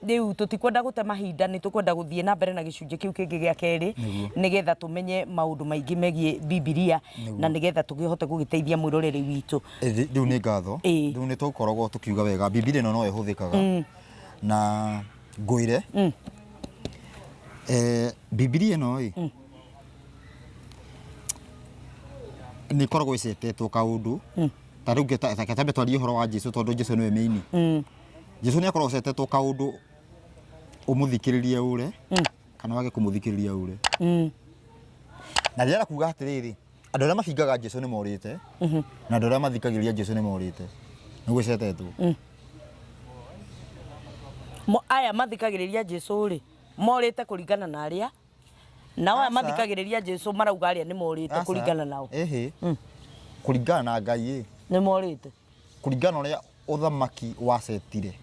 Rĩu tũtikwenda gũte mahinda, nĩ tũkwenda gũthiĩ na mbere na gĩcunjĩ kĩu kĩngĩ gĩa kerĩ nĩgetha tũmenye maũndũ maingĩ megiĩ Bibilia na nĩgetha tũkĩhote gũgĩteithia mwĩroreri witũ. Rĩu nĩ ngatho. Ĩĩ. Rĩu nĩ tũkoragwo tũkiuga wega Bibilia ĩno no ĩhũthĩkaga na ngwĩre Bibilia ĩno ĩ nĩ ĩkoragwo ĩcetetwo kaũndũ ta rĩu reke twambe twarie ũhoro wa Jesu tondũ Jesu nĩwe main. Jesu nĩ akoragwo acetetwo kaũndũ ũmũthikĩrĩrie ũre kana wage kũmũthikĩrĩria ũre. Na rĩera kuga atĩrĩrĩ, andũ arĩa mabingaga Jesu nĩ morĩte na andũ arĩa mathikagĩrĩria Jesu nĩ morĩte. Nĩguo ĩcetetwo. Aya mathikagĩrĩria Jesu rĩ, morĩte kũringana na arĩa nao aya Aca. mathikagĩrĩria Jesu marauga arĩa nĩ morĩte Aca. kũringana nao. Ĩhĩ. Kũringana na Ngai ĩ, Nĩ morĩte. Kũringana na ũrĩa ũthamaki wacetire.